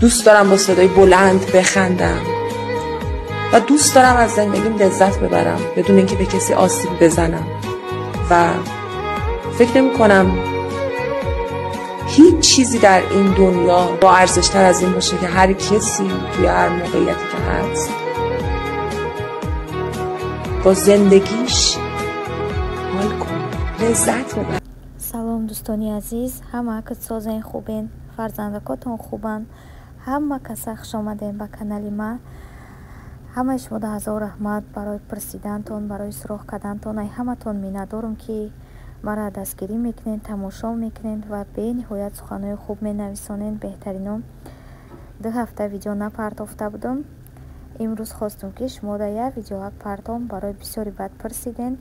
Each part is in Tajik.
دوست دارم با صدای بلند بخندم و دوست دارم از زندگیم لذت ببرم بدون اینکه به کسی آسیب بزنم و فکر نمی کنم هیچ چیزی در این دنیا با ارزشتر از این باشه که هر کسی توی هر موقعیتی که هست با زندگیش حال کنه، لذت ببره. Салом, дӯстони азиз, ҳама созен, хубен, фарзандакотон хубанд. Ҳама каса хушомадем ба канали ма. Ҳамаи шумо ҳазор раҳмат барои пурсидантон, барои суроғ кардантон. Ай ҳаматон миннатдорам, ки маро дастгирӣ мекунед, тамошо мекунед ва бениҳоят суханҳои хуб менависонед. Беҳтаринон, 2 ҳафта видео напартофта будам. Имрӯз хостум, ки шумода як видеоак партом. Барои бисёри бад пурсиден.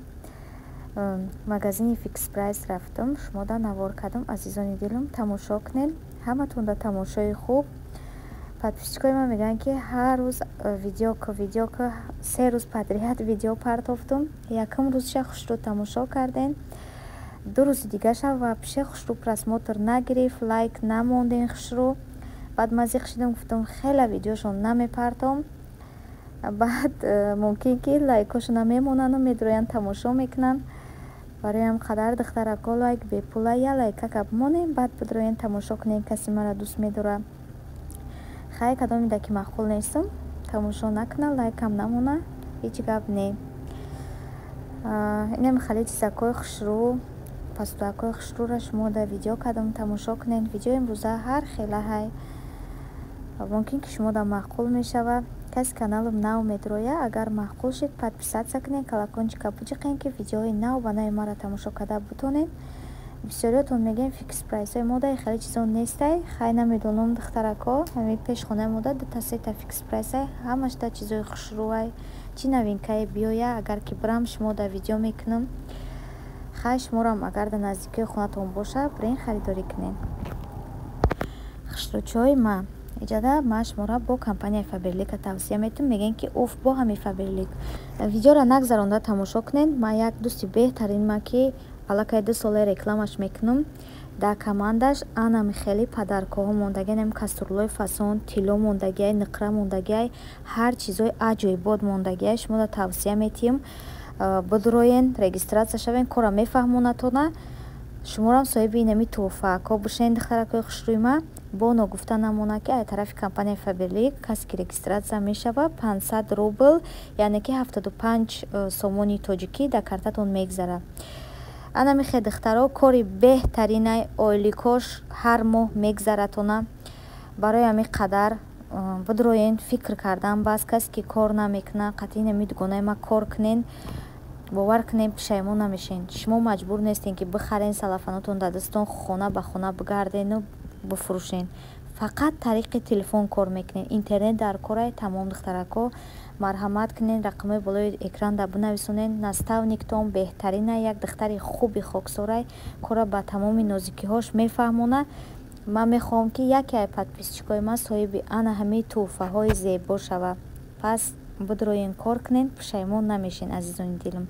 Магазини Фикс Прайс рафтам, шумода навор кардам. Азизони дилам, тамошо кунед. Ҳаматонда тамошои хуб. Подписчикои ман мегӯянд, ки ҳар рӯз видео ку, видео ку. 3 рӯз подряд видео партофтум. Якум рӯзша хушрӯ тамошо кардем, 2 рӯзи дигаша вообще хушрӯ просмотр нагирифт, лайк намондем хушрӯ. Баъд ман зиқ шидам, гуфтам, хеле видеошон намепартом. Баъд мумкин ки лайкҳошона мемонану медроянд, тамошо мекунанд. Барои ҳам қадар, духтарако, лайк бепула, я лайкака бимонем, баъд бидроен, тамошо кунем. Касе маро дӯст медорад, хай, кадомида ки маъқул нестам, тамошо накуна, лайкам намона, ҳеҷ гап не. Инам хеле чизакҳои хушрӯ, посудакҳои хушрӯра шумо дар видео кардам, тамошо кунед. Видеои имрӯза ҳар хела ҳай, мумкин ки шумо дар маъқул мешавад. Каси каналам нав медроя, агар маъқул шид, подписаться кунед, колокольчика буҷиқен, ки видеоҳои нав ба нави маро тамошо карда бутонед. Бисёриётон мегӯем, Фикс Прайсҳои мода хеле чизо нестай. Хай, намедонам, духтарако, ҳамин пеш хонаи мода дута, сета Фикс Прайсай, ҳамашда чизои хушрӯай. Чӣ новинкае биёя, агар ки бирам, шумо дар видео мекунам. Хай, шуморам агар дар наздикии хонатон боша, бирен, харидорӣ кунед. Хушрӯчиҳои ма, иҷода ман шуморо бо компанияи Фаберлика тавсия метум. Мегӯем, ки уф, бо ҳамин Фаберлик. Видеоро нагзаронда тамошо кунед. Ман як дӯсти беҳтарин ма, ки аллакай 2 сола рекламаш мекунам, дар командаш анами хеле подаркаҳо мондагиам: кастрюлҳои фасон, тилло мондагиай, нуқра мондагиай, ҳар чизҳои аҷоибот мондагиай. Шуморо тавсия метиҳам, бидроен, регистрация шавен, кора мефаҳмонатона, шуморам соҳиби инами тӯҳфаакҳо бошен. Духтаракҳои хушрӯи ма, бо ногуфта намонад, ки аз тарафи компанияи Фаберлик касе ки регистрация мешавад, 500 рубл, яъне ки 75 сомони тоҷикӣ дар картатон мегзарад. Анами хе, духтаро, кори беҳтаринай, ойликош ҳар моҳ мегзаратона. Барои ҳамин қадар бидроен, фикр кардан бас. Касе ки кор намекунад, қатъи инами дугонаи ма кор кунен, бовар кунем, пушаймон намешен. Шумо маҷбур нестем, ки бихарен, салафанотон дар дастон, хона ба хона бигардену бифурӯшен. Фақат тариқи телефон кор мекунед, интернет дар корай, тамом. Духтарако, марҳамат кунед, рақамҳои болои экранда бинависонед. Наставниктон беҳтарина, як духтари хуби хоксорай, кора ба тамоми нозикиҳош мефаҳмонад. Ман мехоҳам, ки яке аз подписчикои ман соҳиби ана ҳамаи тӯҳфаҳои зебо шавад. Пас бидроен, кор кунед, пушаймон намешен. Азизони дилам,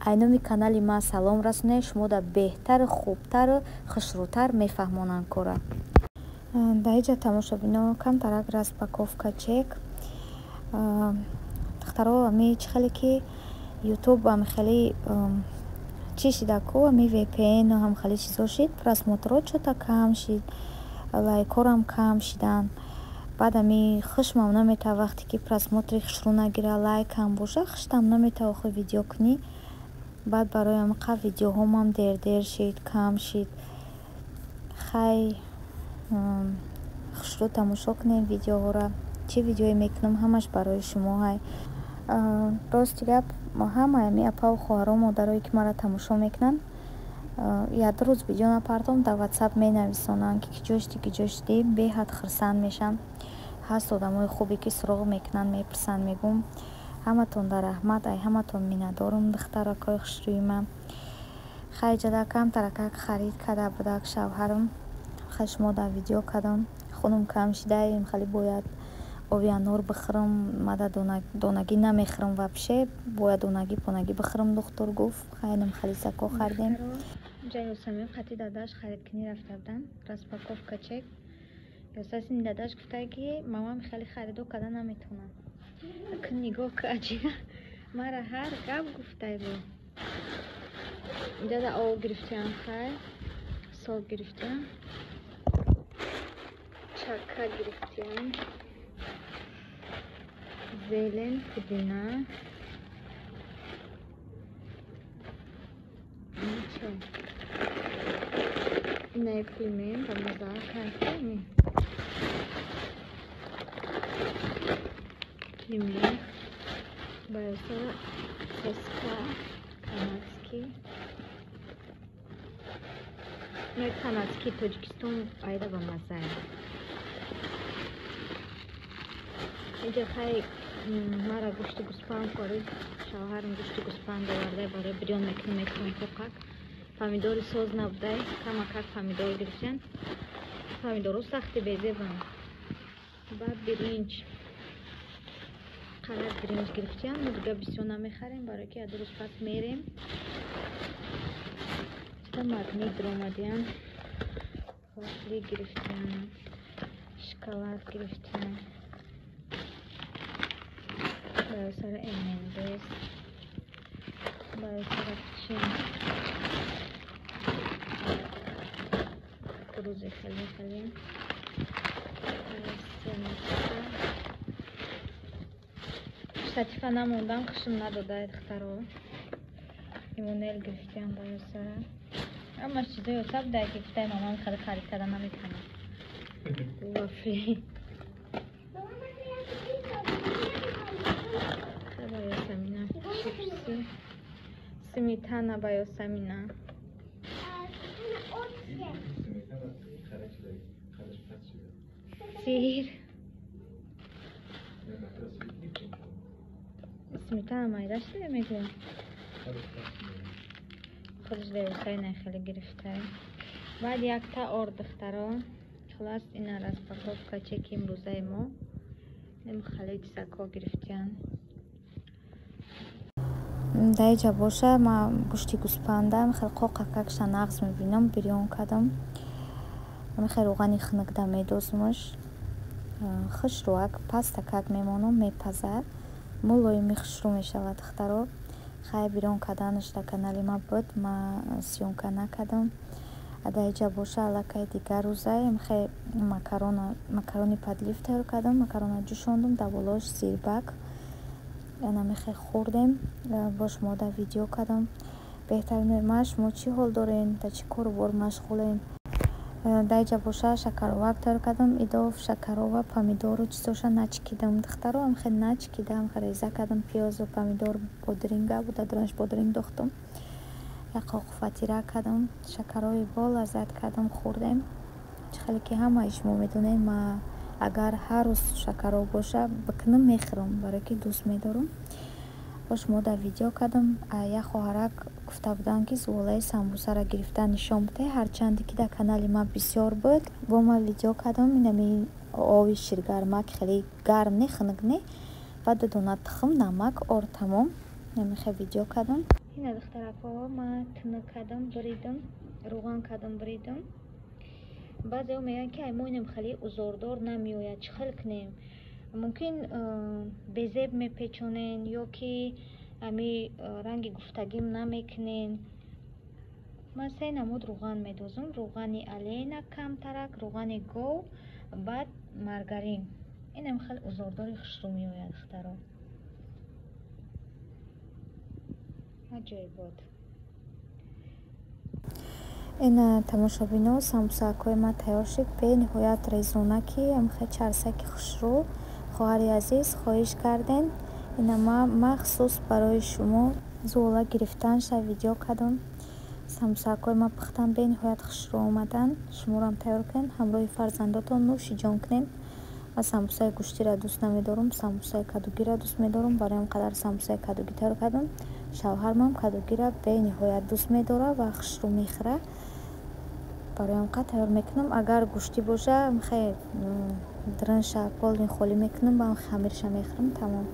айноми канали ман салом расонед, шумода беҳтару хубтару хушрӯтар мефаҳмонанд кора. Дар иҷа, тамошобино, камтарак распаковка чек. Духтаро, ами чӣ хеле ки Ютуб ами хеле чӣ шида ку, ами VPN ҳам хеле чизо шид, просмотрҳо чӯта кам шид, лайкҳорам кам шиданд. Баъд ами хушмам наметава, вақте ки просмотри хушрӯ нагира, лайкам боша, хуштам наметава охир видео кунӣ. Баъд барои ҳамин видеоҳомам дер-дер шид, кам шид. Хай, хушрӯ тамошо кунем видеоҳоро. Чӣ видеое мекунам, ҳамаш барои шумо ҳай. Рости гап, ҳамаи ами апаву хоҳару модарое, ки маро тамошо мекунанд, як ду рӯз видео напартом, дар Ватсап менависонанд, ки киҷо шудӣ, киҷо шудӣ. Беҳад хурсанд мешавам. Ҳаст одамои хубе, ки суроғ мекунанд, мепурсанд. Мегӯм, ҳаматон дар раҳмат, ай ҳаматон миннатдорум, духтаракҳои хушрӯи ман. Хай, ҷада камтаракак харид карда будак шавҳарам. Хай, шумо дар видео кардам. Хунум кам шидаем, хеле бояд оби анор бихӯрам. Мада донагӣ намехӯрам вообще, бояд донагӣ понагӣ бихӯрам, духтур гуфт. Хайнам хеле зако хардем. Ҷа Ёсамин қати дадаш харидкунӣ рафта буданд. Распаковка чек. Ёсасини дадаш гуфтае, ки мамам хеле харидо карда наметавонам. Акн нигоҳ каҷия, мара ҳар гап гуфтай бо. Инҷада об гирифтиам, хай сок гирифтиам, чака гирифтиам, зелен, пудина, инаи пельмен ба маза кардем, пельмен баёсара, соска канадский, нои канадский Тоҷикистон айда ба мазае. Инҷа хай мара гӯшти гӯспанд хорид, шавҳарам гӯшти гӯспанд оварда, барои бирён мекунем, мекунем тоқак. Помидори соз набудай, камакак помидор гирифтан, помидоро сахти безебанд. Баъд биринҷ, қарак биринҷ гирифтиам. Мо дига бисёр намехарем, барое ки як-ду рӯз пас мерем. Чида Магнит даромадиям, вафли гирифтиам, шоколад гирифтиам, барои M&M's, барои чин кукурузи хеле хеле, штатива намондам, хушм надода духтаро. Имонел гирифтиам барои сара. Ҳамаш чизои осаб дай, ки гуфтай мамам хеле харид карда наметавонам. Вафли ба Ёсамина, чипси, сметана ба Ёсамина. Сир, сметана майда шуда мегӯям, худаш девусайна хеле гирифтай. Баъд якта орд, духтаро. Хулас, ина распаковка чеки имрӯзаи мо. Хеле чизакҳо гирифтиян. Дар иҷа боша, ма гӯшти гӯспандам хеле қоқакакша нағз мебинам, бирён кардам, хеле рӯғани хунукда медозмаш, хушрӯак пастакак мемонам, мепазад, мулоими хушрӯ мешавад, духтаро. Хай, бирён карданаш дар канали ма буд, ма съёмка накардам. Дар иҷа боша, аллакай дигар рӯза, хе макарона, макарони подлив тайёр кардам, макарона ҷӯшондум, дар болош зирбак намехе хӯрдем, бо шумо дар видео кардам. Беҳтаринои ма, шумо чӣ ҳол дорен, дар чӣ кору бор машғулен? Дар иҷа боша, шакаровак тайёр кардам, идов шакарова, помидору чизоша начкидам, духтаро, амхе начкидам, реза кардам пиёзу помидор, бодринга буда, дронш бодринг дохтум, як қоқ фатира кардам, шакарови бо лаззат кардам, хӯрдем. Чӣ хеле ки ҳамаи шумо медонед, ма агар ҳар рӯз шакаров боша бикунам, мехӯрам, барое ки дӯст медорам. Бо шумо дар видео кардам. Як хоҳарак гуфта буданд, ки зуволаи самбусаро гирифта нишон бидеҳ, ҳарчанде ки дар канали ма бисёр буд. Бо ма видео кардам, инами ови ширгармак, хеле гарм не, хунук не, баъд ду дона тухм, намак, орд, тамом. Намихе видео кардам. Ина, духтаракҳо, ма тунук кардам, буридам, рӯған кардам, буридам. Баъзеҳо мегӯянд, ки ай мо инам хеле узордор намеояд, чӣ хел кунем? Мумкин безеб мепечонен ё ки ами ранги гуфтагим намекунен. Ман се намуд рӯған медозам: рӯғани алена камтарак, рӯғани гов, баъд маргарин. Инам хеле узордори хушрӯ меояд, духтаро, аҷоибот. Ин, тамошобино, самбусакҳои ма тайёр шуд, бениҳоят резонаки, амхе чарсаки хушрӯ. Хоҳари азиз, хоҳиш карден, ина ма махсус барои шумо зуола гирифтанша видео кардам. Самбусакҳои ма пухтан, бениҳоят хушрӯ омаданд. Шуморам тайёр кунед, ҳамроҳи фарзандотон нӯши ҷон кунед. Ман самбусаи гӯштиро дӯст намедорам, самбусаи кадугиро дӯст медорам, барои ҳам қадар самбусаи кадугӣ тайёр кардам. Шавҳармам кадугиро бениҳоят дӯст медорад ва хушрӯ мехӯрад, барои ҳам қад тайёр мекунам. Агар гӯштӣ боша, хе дрынша полный холӣ мекунам, ба хамирша мехӯрам, тамом.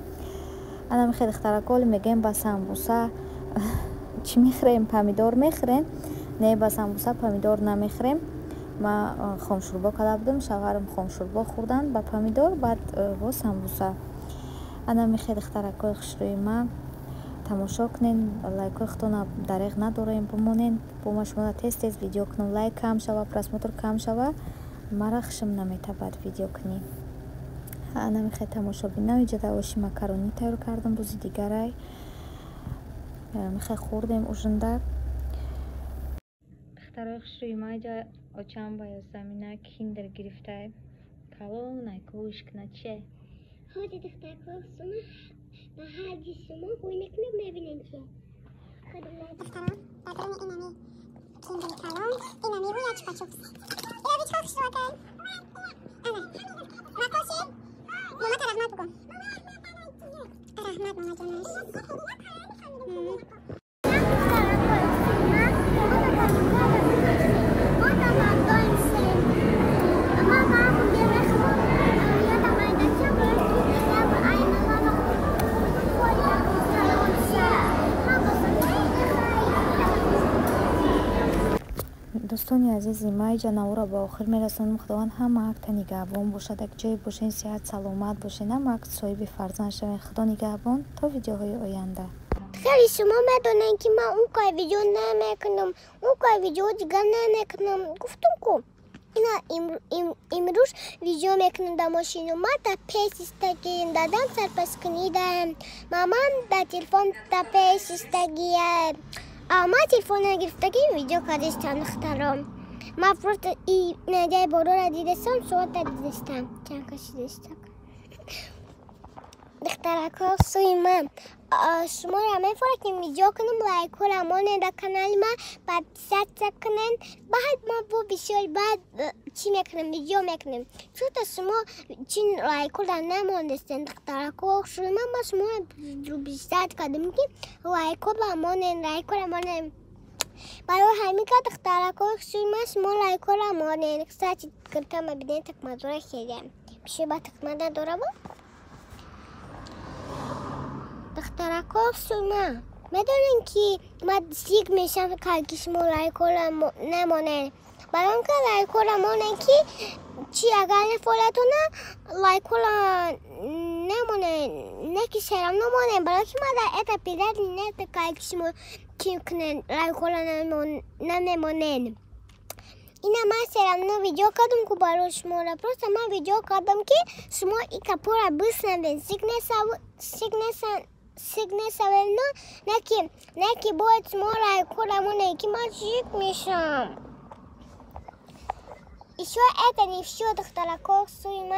Анам хе, духтаракҳо, мегӯем, ба самбуса чӣ мехӯрем? Помидор мехӯрем? Не, ба самбуса помидор намехӯрем. Ма хомшӯрбо карда будам, шавҳарам хомшӯрбо хӯрданд ба помидор, баъд бо самбуса. Ана мехе, духтаракҳои хушрӯи ма, тамошо кунен, лайкҳои худтона дареғ надорем, бимонен, бо ма шуморо тез тез видео кунам. Лайк кам шава, просмотр кам шава, мара хушм наметабад видео кунӣ. Ана мехе, тамошобинам, иҷода оши макаронӣ тайёр кардам, рӯзи дигарай мехе хӯрдем ужинда. Духтарои хушрӯи ма, иҷа очам ба Ёсамина киндер гирифтай. Калонай кӯш кна че. Ҳозир, духтаракҳо, сума ба ҳарди шумо ҳуй мекунем, мебинем чи. Духтарон, дар даруни инами киндери калон инами рӯя чупа-чупс. Ира бичхо хушрӯакай. Ана. Макоши? Мамата раҳмат бугӯ. Раҳмат, мамаҷонаш. Дӯстони азизи ма, иҷа наворо ба охир мерасонам. Худованд ҳама акта нигаҳбон бошад, як ҷое бошен, сиҳат саломат бошен, ҳама акт соҳиби фарзанд шавен. Худо нигаҳбон, то видеоҳои оянда. Хеле шумо медонед, ки ман он кор видео намекунам, он кор видео дигар намекунам. Гуфтум ку, ина имрӯз видео мекунам дар мошину. Ман дар пеш истагием, дадам сарпаскунидам, мамам дар телефон дар пеш истагиям. Ман телефона гирифтагим, видео кардистам, духтаром. Ман просто и наҷаи борора дидастам, соата дидастам, чанд кашидастам. Духтаракҳо, сӯи ман, шуморо мефорад, ки видео кунам, лайкҳоро монед дар канали ман, подписаться кунед. Баъд ман бо бисёр баъд чӣ мекунем, видео мекунем. Чунто шумо чи лайкҳоро намондастен, духтаракҳо, сӯи ман, ман шуморо бисад кардам, ки лайкҳоро монед, лайкҳоро монед. Барои ҳамин ка, духтаракҳо, сӯи ман, шумо лайкҳоро монед. Кстати, киртама бинед, такмазора хеле. Бишёр ба такма надорабо? Духтаракҳо, сӯи ман, медонед, ки ман зиг мешавам, ки шумо лайкҳоро намонед. Барои он ки лайкҳоро монед, ки чи агар нефолатона лайкҳоро намонед, не ки шерам намонед, барои ки ман дар это пират не ки шумо чи кунед, лайкҳоро намемонед. Ина ман серамно видео кардам ку барои шуморо. Просто ман видео кардам, ки шумо и капора биснавед, зиг несавед, не ки бояд шумо лайкҳоро монед, ки ман зиг мешавам. Ещё это не всё, духтаракҳо, сӯи ман.